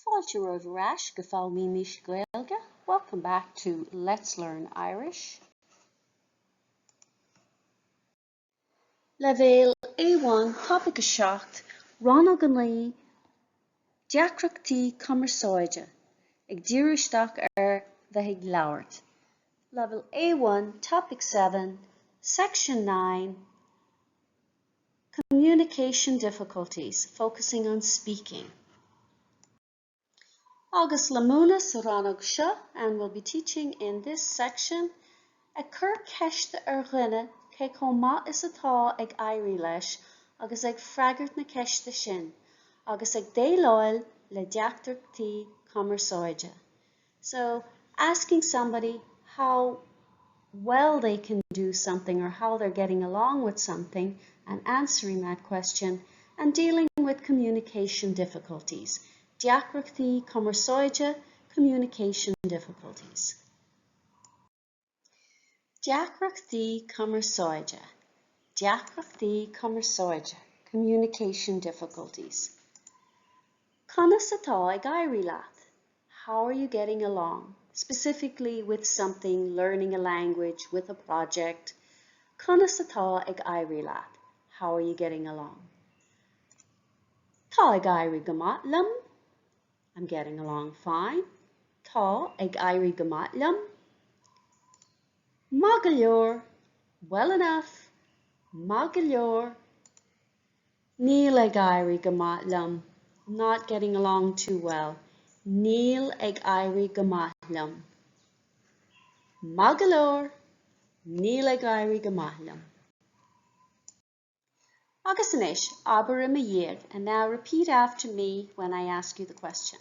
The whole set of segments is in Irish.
Fáilte romhaibh ar ais go Foghlaimímis Gaeilge, welcome back to Let's Learn Irish. Leibhéal A1, Topaic 7, Rannóg 9, Deacrachtaí Cumarsáide, ag díriú isteach ar bheith ag labhairt. Level A1, Topic 7, Section 9, Communication difficulties, focusing on speaking. Agus le múineadh sa rannóg seo and will be teaching in this section ag cur ceiste ar dhuine cé chomh maith is atá ag éirí leis agus ag freagairt na ceiste sin agus ag déileáil le deacrachtaí cumarsáide. So, asking somebody how well they can do something or how they're getting along with something and answering that question and dealing with communication difficulties. Deacrachtaí cumarsáide, communication difficulties. Deacrachtaí cumarsáide, deacrachtaí cumarsáide, communication difficulties. Conas atá ag éirí leat? How are you getting along? Specifically with something, learning a language, with a project. Conas atá ag éirí leat? How are you getting along? Tá ag éirí go maith liom. I'm getting along fine. Tá ag éirí go maith liom. Maith go leor. Well enough. Maith go leor. Níl ag éirí go maith liom. Not getting along too well. Níl ag éirí go maith liom. Maith go leor. Níl ag éirí go maith liom. Agus anois, abair i mo dhiaidh, and now repeat after me when I ask you the question.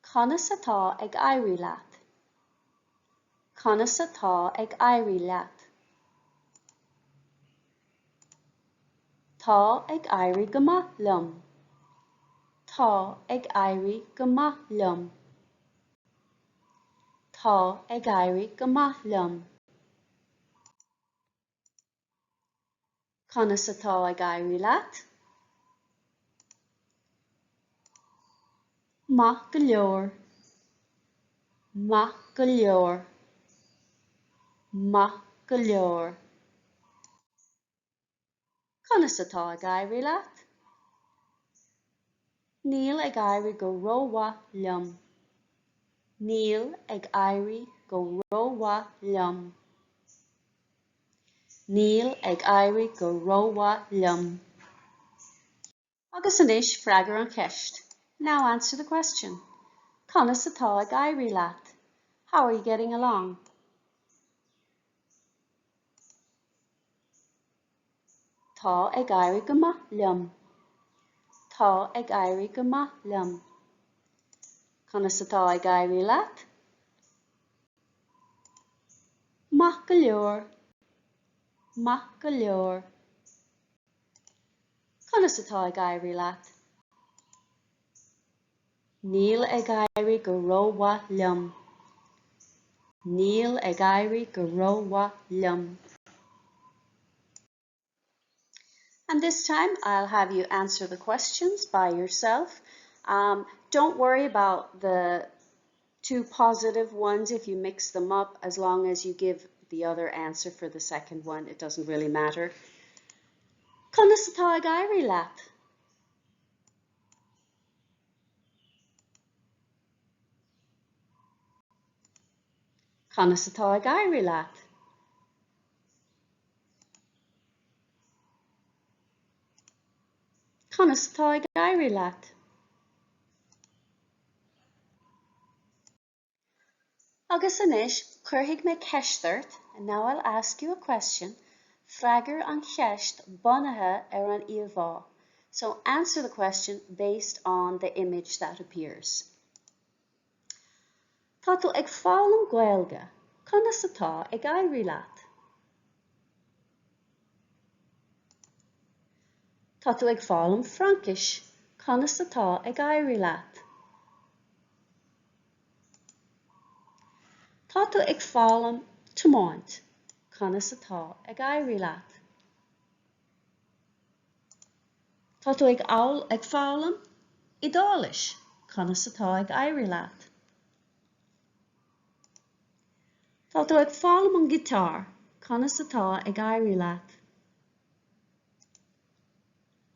Conas atá ag éirí leat? Conas atá ag éirí leat? Tá ag éirí go maith liom. Tá ag éirí go maith liom. Tá ag éirí go maith liom. Conas atá ag éirí leat? Maith go leor. Maith go leor. Maith go leor. Conas atá ag éirí leat? Níl ag éirí go rómhaith liom. Níl ag éirí go rómhaith liom. Níl ag éirí go rómhaith liom. Agus anois freagair an cheist. Now answer the question. Conas atá ag éirí leat? How are you getting along? Tá ag éirí go maith liom. Tá ag éirí go maith liom. Conas atá ag éirí leat? Maith go leor. Maith go leor. Conas atá ag éirí leat? Níl ag éirí go rómhaith liom. Níl ag éirí go rómhaith liom. And this time I'll have you answer the questions by yourself. Um, don't worry about the two positive ones if you mix them up as long as you give the other answer for the second one. It doesn't really matter. Conas atá ag éirí leat? Conas atá ag éirí leat? Conas atá ag éirí leat? Agus anois, cuirfidh mé ceist ort, and now I'll ask you a question, freagair an cheist bunaithe ar an íomhá, so answer the question based on the image that appears. Tá tú ag foghlaim Gaeilge, conas atá ag éirí leat? Tá tú ag foghlaim Fraincis, conas atá ag éirí leat? Tá tú ag foghlaim tiomáint, conas atá ag éirí leat? Tá tú ag ag foghlaim Iodáilis, Conas atá ag éirí leat? Tá tú ag foghlaim an giotár. Conas atá ag éirí leat?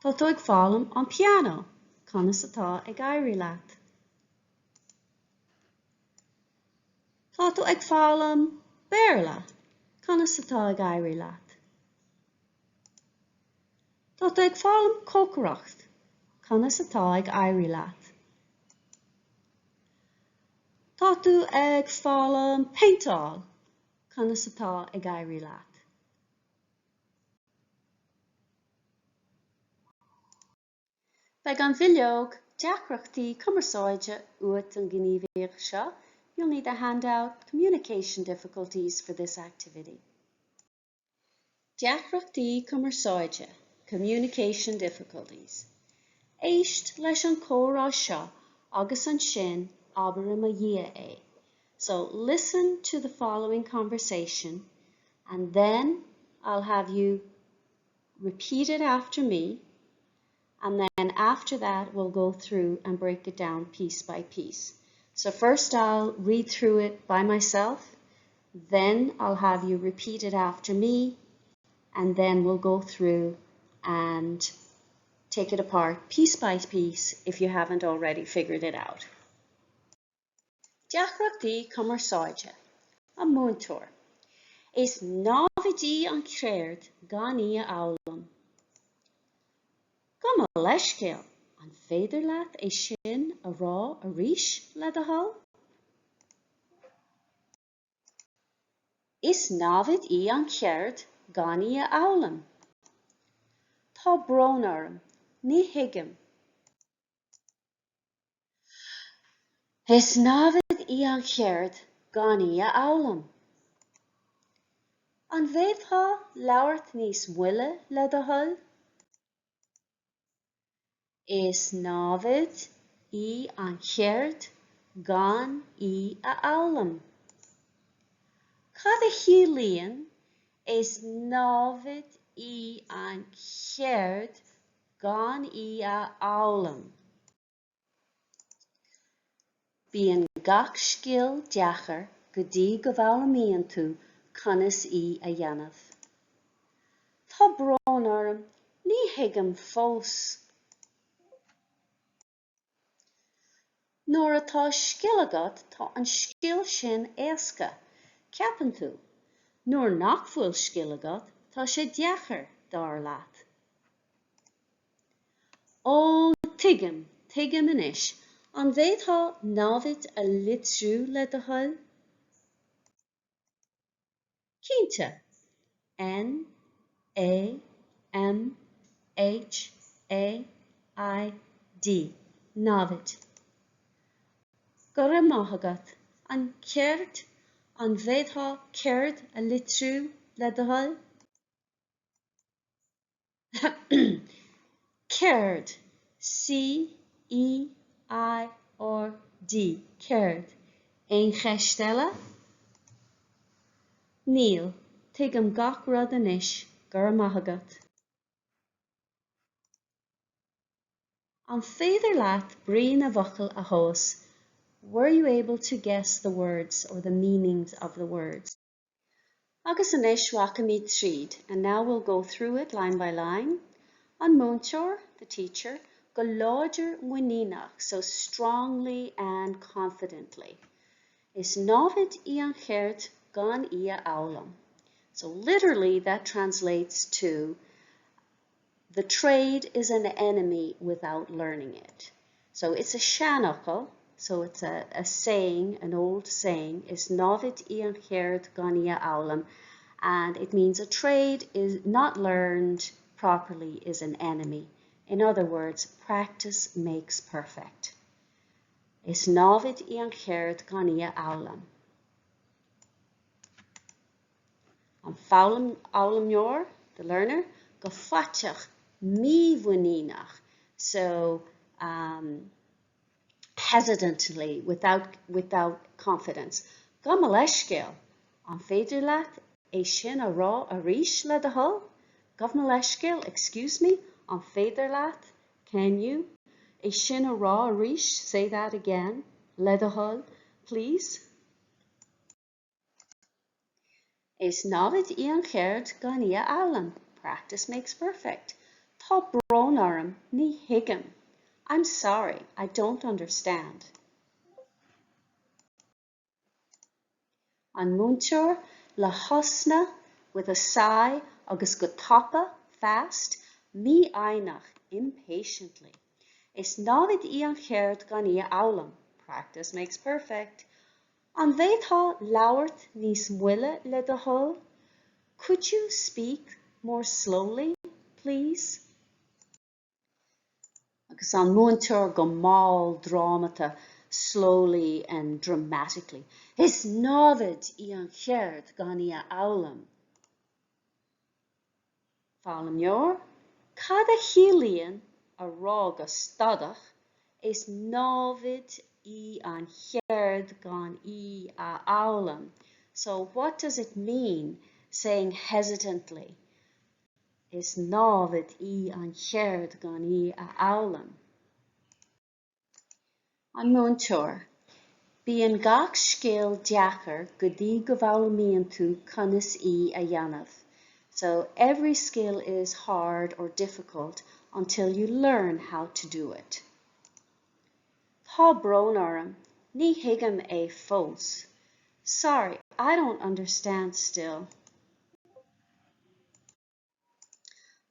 Tá tú ag foghlaim an pianó. Conas atá ag éirí leat? Tá tú ag foghlaim Béarla. Conas atá ag éirí leat? Tá tú ag foghlaim cócaireacht. Conas atá ag éirí leat? Tá tú ag foghlaim péinteáil. Conas atá ag éirí leat? Beidh an bhileog Deacrachtaí Cumarsáide uait don ghníomhaíocht seo, You'll need the handout Communication Difficulties for this activity. Deacrachtaí cumarsáide, Communication difficulties. Éist leis an chomhrá seo agus ansin abair i mo dhiaidh é. So listen to the following conversation and then I'll have you repeat it after me and then after that we'll go through and break it down piece by piece. So first I'll read through it by myself, then I'll have you repeat it after me, and then we'll go through and take it apart piece by piece if you haven't already figured it out. Deacrachtaí cumarsáide. An múinteoir. Is námhaid í an cheird gan í a fhoghlaim. Gabh mo leithscéal, an féidir leat é sin a rá arís, le do thoil? Is námhaid í an cheird gan í a fhoghlaim. Tá brón orm, ní thuigim. Is námhaid í an cheird gan í a fhoghlaim. An bhféadfá labhairt níos moille le do thoil? Is námhaid í an cheird gan í a fhoghlaim. Cad a chiallaíonn is námhaid í an cheird gan í a fhoghlaim. Bíonn gach scil deacair go dtí go bhfoghlaimíonn tú conas í a dhéanamh. Tá brón orm, ní thuigim fós. Nuair atá scil agat tá an scil sin éasca, ceapann tú. Nuair nach bhfuil scil agat tá sé deacair, dar leat. Ó, tuigim, tuigim anois. An bhféadfá namhaid a litriú le do thoil? Cinnte. N, A, M, H, A, I, D. Namhaid. Go raibh maith agat. An ceird, an bhféadfá ceird a litriú le do thoil? Ceird, C E I R D, ceird. Aon cheist eile? Níl, tuigim gach rud anois, go raibh maith agat. An féidir leat brí na bhfocal a thomhas? Were you able to guess the words or the meanings of the words? Agus anois rachaimid tríd, and now we'll go through it line by line. An múinteoir, the teacher, go láidir muiníneach, so strongly and confidently. Is námhaid í an cheird gan í a fhoghlaim. So literally that translates to the trade is an enemy without learning it. So it's a seanfhocal, so it's a, a saying, an old saying, is namhaid í an cheird gan í a fhoghlaim, and it means a trade is not learned properly is an enemy. In other words, practice makes perfect. Is namhaid í an cheird gan í a fhoghlaim. An foghlaimeoir, the learner, go faiteach, mímhuiníneach, so um, hesitantly, without, without confidence. Gabh mo leithscéal, an féidir leat é sin a rá arís le do thoil? Gabh mo leithscéal, excuse me, an féidir leat, can you? é sin a rá arís, say that again, le do thoil, please? Is namhaid í an cheird gan í a fhoghlaim, practice makes perfect. Tá brón orm, ní thuigim. I'm sorry, I don't understand. An múinteoir, le hosna, with a sigh, agus go tapa, fast, mífhoighneach, impatiently. Is namhaid í an cheird gan í a fhoghlaim, practice makes perfect. An bhféadfá labhairt níos moille le do thoil? Could you speak more slowly, please? Agus an múinteoir go mall drámata, slowly and dramatically, Is namhaid í an cheird gan í a fhoghlaim! Foghlaimeoir, Cad a chiallaíonn a rá go stadach, is namhaid í an cheird gan í a fhoghlaim? So what does it mean saying hesitantly, is namhaid í an cheird gan í a fhoghlaim? An múinteoir, Bíonn gach scil deacair go dtí go bhfoghlaimíonn tú conas í a dhéanamh. So every skill is hard or difficult until you learn how to do it. Tá brón orm, ní thuigim é fós. Sorry, I don't understand still.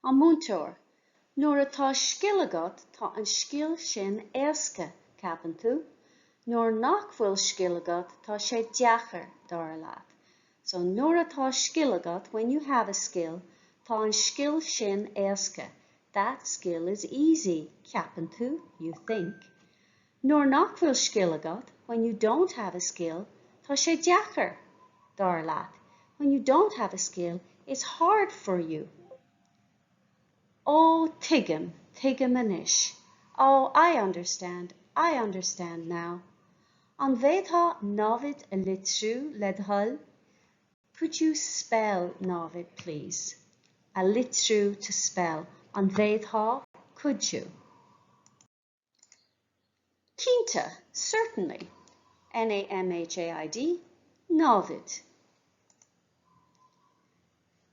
An múinteoir, Nuair atá scil agat, tá an scil sin éasca, ceapann tú. Nuair nach bhfuil scil agat, tá sé deacair, dar leat. So nuair atá scil agat, when you have a skill, tá an scil sin éasca, that skill is easy, ceapann tú, you think. Nuair nach bhfuil scil agat, when you don't have a skill, tá sé deacair, dar leat, when you don't have a skill, it's hard for you. Ó, tuigim, tuigim anois. Oh, I understand, I understand now. An bhféadfá namhaid a litriú, le do thoil? Could you spell namhaid, please? A litriú, to spell. An bhféadfá, could you? Cinnte, certainly. N-A-M-H-A-I-D, namhaid.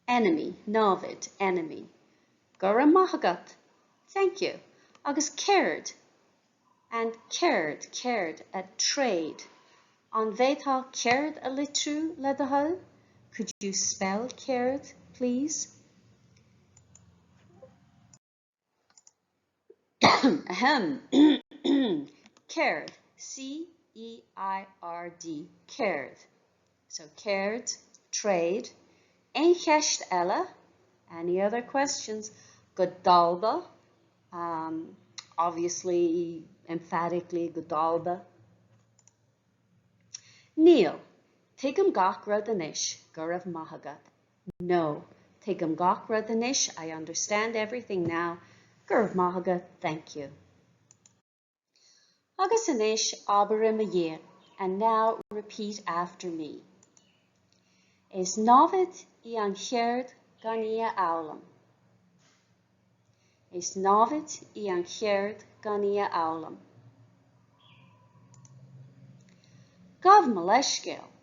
Enemy, namhaid, enemy. Go raibh maith agat, thank you. Agus ceird, and ceird, ceird, a trade. An bhféadfá ceird a litriú, le do thoil? Could you spell ceird, please? Ahem. Ceird, C-E-I-R-D, ceird. So ceird, trade. Aon cheist eile? Any other questions? Go dalba, um, obviously, emphatically, go dalba. Níl. Tuigim gach rud anois, go raibh maith agat. No. Tuigim gach rud anois, I understand everything now. Go raibh maith agat, thank you. Agus anois, abair i mo dhiaidh, and now repeat after me. Is namhaid í an cheird gan í a fhoghlaim. Is namhaid í an cheird gan í a fhoghlaim. Gabh mo leithscéal.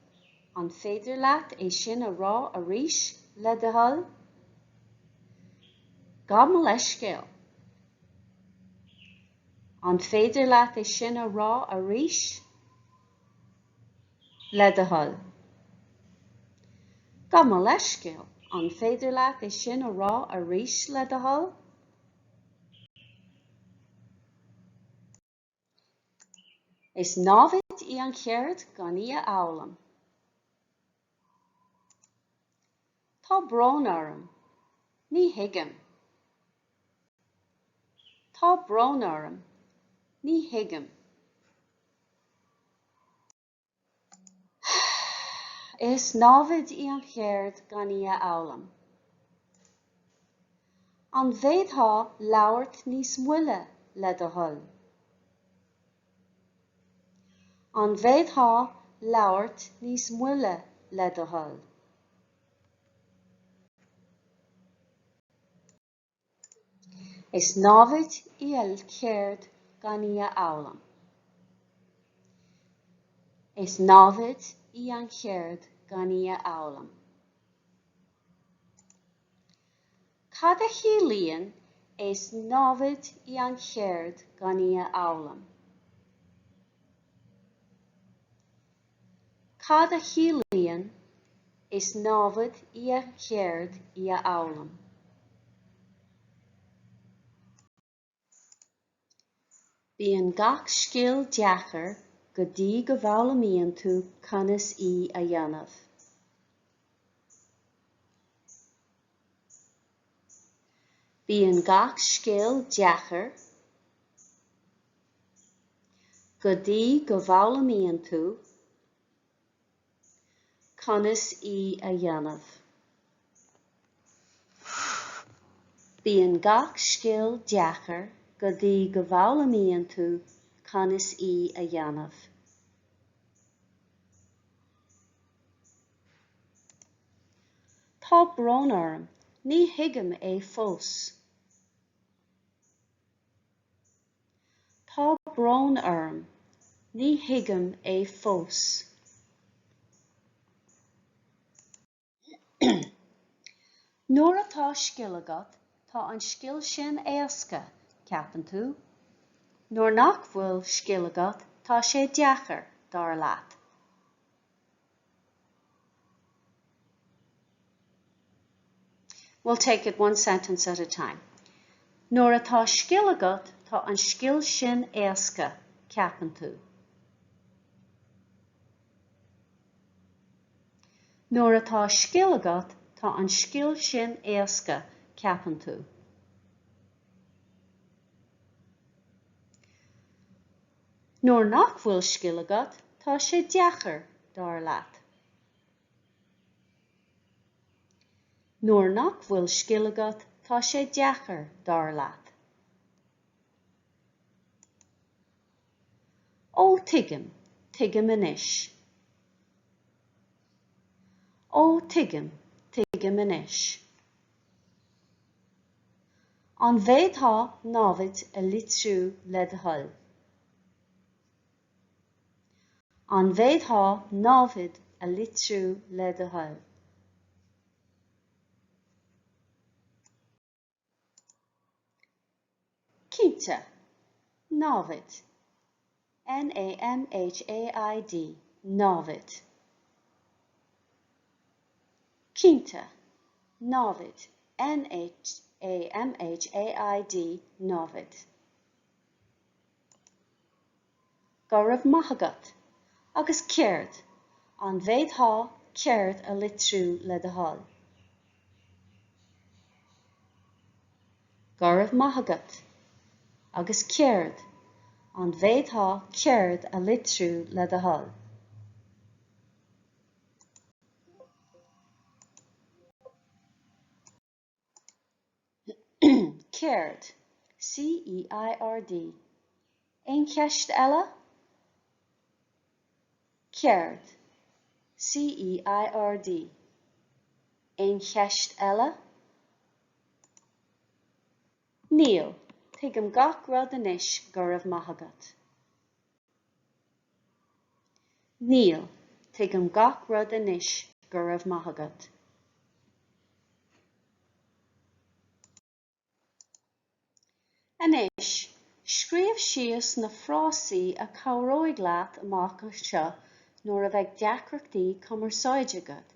An féidir leat é sin a rá arís, le do thoil? Gabh mo leithscéal. An féidir leat é sin a rá arís, le do thoil? Gabh mo leithscéal. An féidir leat é sin a rá arís, le do thoil? Is namhaid í an cheird gan í a fhoghlaim. Tá brón orm. Ní thuigim. Tá brón orm. Ní thuigim. Is namhaid í an cheird gan í a fhoghlaim. An bhféadfá labhairt níos moille, le do thoil? An bhféadfá labhairt níos moille, le do thoil? Is namhaid í an cheird gan í a fhoghlaim. Is námhaid í an cheird gan í a fhoghlaim. Cad a chiallaíonn is námhaid í an cheird gan í a fhoghlaim? Cad a chiallaíonn is námhaid í an cheird í a fhoghlaim? Bíonn gach scil deacair go dtí go bhfoghlaimíonn tú conas í a dhéanamh. Bíonn gach scil deacair go dtí go bhfoghlaimíonn tú Conas í a dhéanamh? Bíonn gach scil deacair go dtí go bhfoghlaimíonn tú conas í a dhéanamh. Tá brón orm, ní thuigim é fós. Tá brón orm, ní thuigim é fós. Nuair atá scil agat, tá an scil sin éasca, ceapann tú. Nuair nach bhfuil scil agat, tá sé deacair, dar leat. We'll take it one sentence at a time. Nuair atá scil agat, tá an scil sin éasca, ceapann tú. Nuair atá scil agat, tá an scil sin éasca, ceapann tú. Nuair nach bhfuil scil agat, tá sé deacair, dar leat. Nuair nach bhfuil scil agat, tá sé deacair, dar leat. Ó, tuigim, tuigim anois. Ó, tuigim, tuigim anois. An bhféadfá namhaid a litriú le do thoil? An bhféadfá namhaid a litriú le do thoil? Cinnte. Namhaid. N-A-M-H-A-I-D, namhaid. Cinnte. Namhaid. N-A-M-H-A-I-D, namhaid. Go raibh maith agat. Agus ceird? An bhféadfá ceird a litriú le do thoil? Go raibh maith agat. Agus ceird? An bhféadfá ceird a litriú le do thoil? Ceird? C-E-I-R-D. Aon cheist eile? Ceird? C-E-I-R-D. Aon cheist eile? Níl, tuigim gach rud anois, go raibh maith agat. Níl, tuigim gach rud anois, go raibh maith agat. Anois, scríobh síos na frásaí a chabhróidh leat amach anseo nuair a bheidh deacrachtaí cumarsáide agat.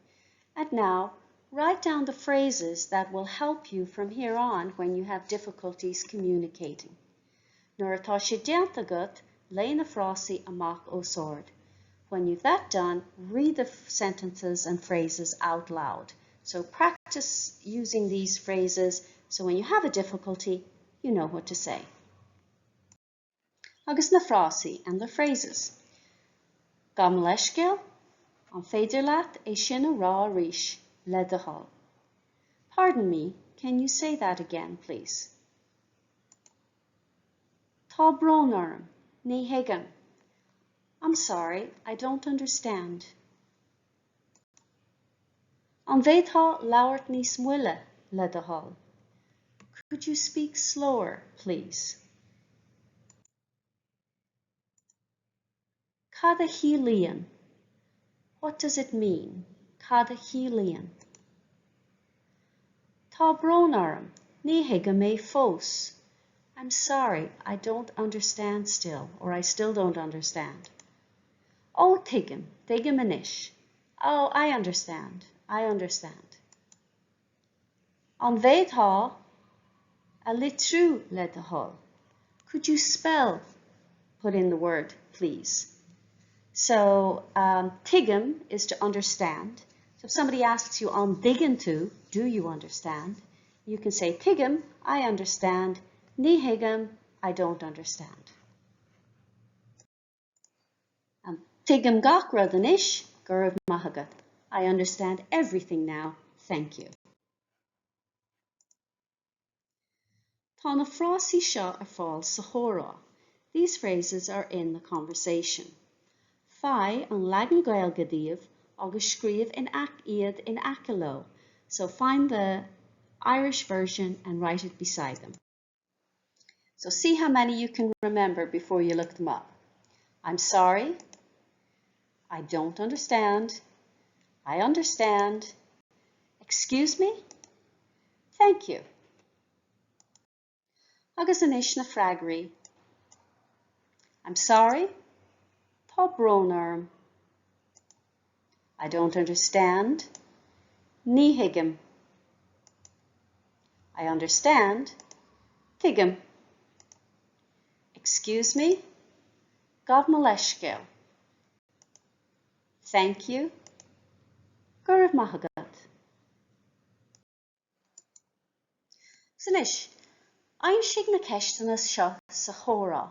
And now, write down the phrases that will help you from here on when you have difficulties communicating. Nuair atá sé déanta agat, léigh na frásaí amach os ard. When you've that done, read the sentences and phrases out loud. So practice using these phrases so when you have a difficulty, you know what to say. Agus na frásaí and the phrases. Gabh mo leithscéal? An féidir leat é sin a rá arís, le do thoil? Pardon me, can you say that again, please? Tá brón orm, ní thuigim. I'm sorry, I don't understand. An bhféadfá labhairt níos moille, le do thoil? Could you speak slower, please? Cad a chiallaíonn? What does it mean? Cad a chiallaíonn? Tá brón orm, ní thuigim é fós. I'm sorry, I don't understand still, or I still don't understand. Ó, tuigim, tuigim anois. Oh, I understand, I understand. An bhféadfá a litriú le do thoil? Could you spell, put in the word, please? So, um, tuigim is to understand. So if somebody asks you an dtuigeann tú, do you understand? You can say tuigim, I understand, ní thuigim, I don't understand. Um, tuigim gach rud anois, go raibh maith agat. I understand everything now, thank you. Tá na frásaí seo ar fáil sa chomhrá. These phrases are in the conversation. Faigh an leagan Gaeilge díobh agus scríobh in iad in aice leo. So find the Irish version and write it beside them. So see how many you can remember before you look them up. I'm sorry. I don't understand. I understand. Excuse me? Thank you. Agus anois na freagraí. I'm sorry. Tá brón orm. I don't understand. Ní thuigim. I understand. Tuigim. Excuse me. Gabh mo leithscéal. Thank you. Go raibh maith agat. Anois, aimsigh na ceisteanna seo sa chomhrá.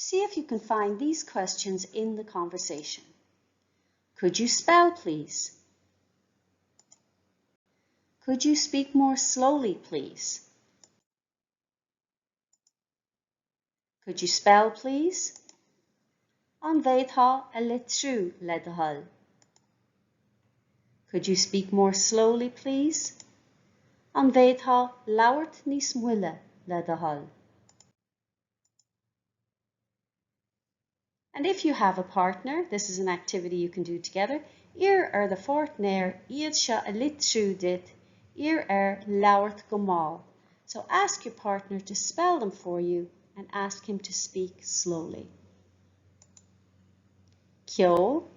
See if you can find these questions in the conversation. Could you spell, please? Could you speak more slowly, please? Could you spell, please? An bhféadfá a litriú le do thoil? Could you speak more slowly, please? An bhféadfá labhairt níos moille le do thoil? And if you have a partner, this is an activity you can do together, iarr ar do pháirtnéir iad seo a litriú duit, iarr air labhairt go mall. So ask your partner to spell them for you and ask him to speak slowly. Ceol,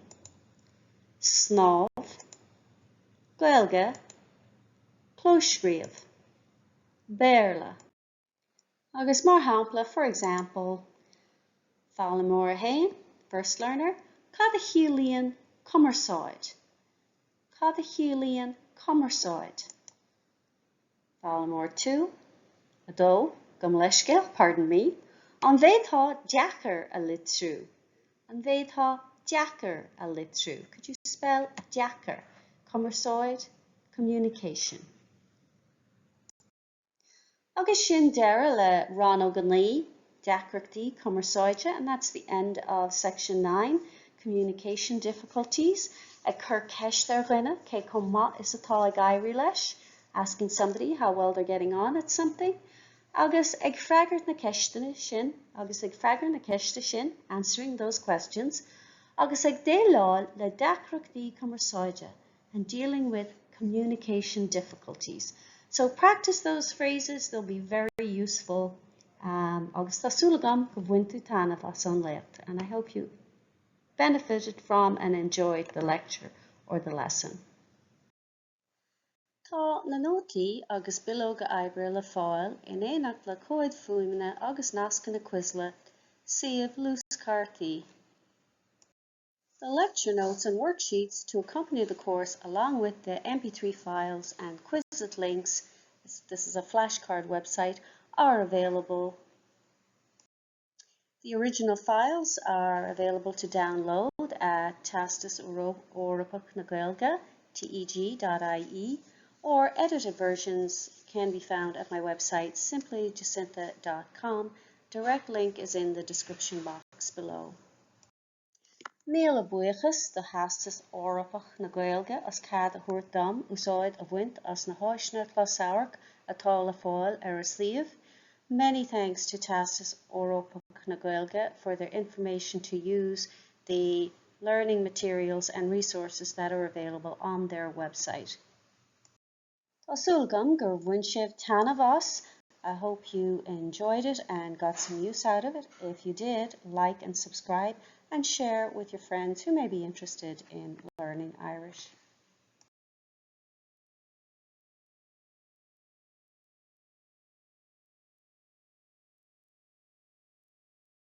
snámh, Gaeilge, clóscríobh, Béarla. Agus mar shampla, for example, foghlaimeoir 1, first learner, cad a chiallaíonn cumarsáid? Cad a chiallaíonn cumarsáid? Foghlaimeoir 2, 2, gabh mo leithscéal, pardon me, an bhféadfá deacair a litriú? An bhféadfá deacair a litriú? Could you spell deacair? Cumarsáid, communication. Agus sin deireadh le Rannóg 9, Deacrachtaí Cumarsáide, and that's the end of section 9, Communication Difficulties. Ag cur ceist ar dhuine cé chomh maith is atá ag éirí leis, asking somebody how well they're getting on at something. Agus ag freagairt na ceisteanna sin, agus ag freagairt na ceiste sin, answering those questions, agus ag déileáil le deacrachtaí cumarsáide, and dealing with communication difficulties. So practice those phrases, they'll be very useful. Um, agus tá súil agam gur bhain tú taitneamh as an léacht, and I hope you benefited from and enjoyed the lecture or the lesson. Tá na nótaí agus bileoga oibre le fáil in éineacht le comhaid fuaime agus nascanna Quizlet, suíomh luaschártaí. The lecture notes and worksheets to accompany the course along with the MP3 files and Quizlet links, this is a flashcard website, are available. The original files are available to download at Teastas Eorpach na Gaeilge, teg.ie, or edited versions can be found at my website simplyjacintha.com. Direct link is in the description box below. Míle buíochas do Theastas Eorpach na Gaeilge as cead a thabhairt dom úsáid a bhaint as na háiseanna closamhairc atá le fáil ar a suíomh. Many thanks to Teastas Eorpach na Gaeilge for their information to use the learning materials and resources that are available on their website. Tá súil agam gur bhain sibh taitneamh as. I hope you enjoyed it and got some use out of it. If you did, like and subscribe and share with your friends who may be interested in learning Irish.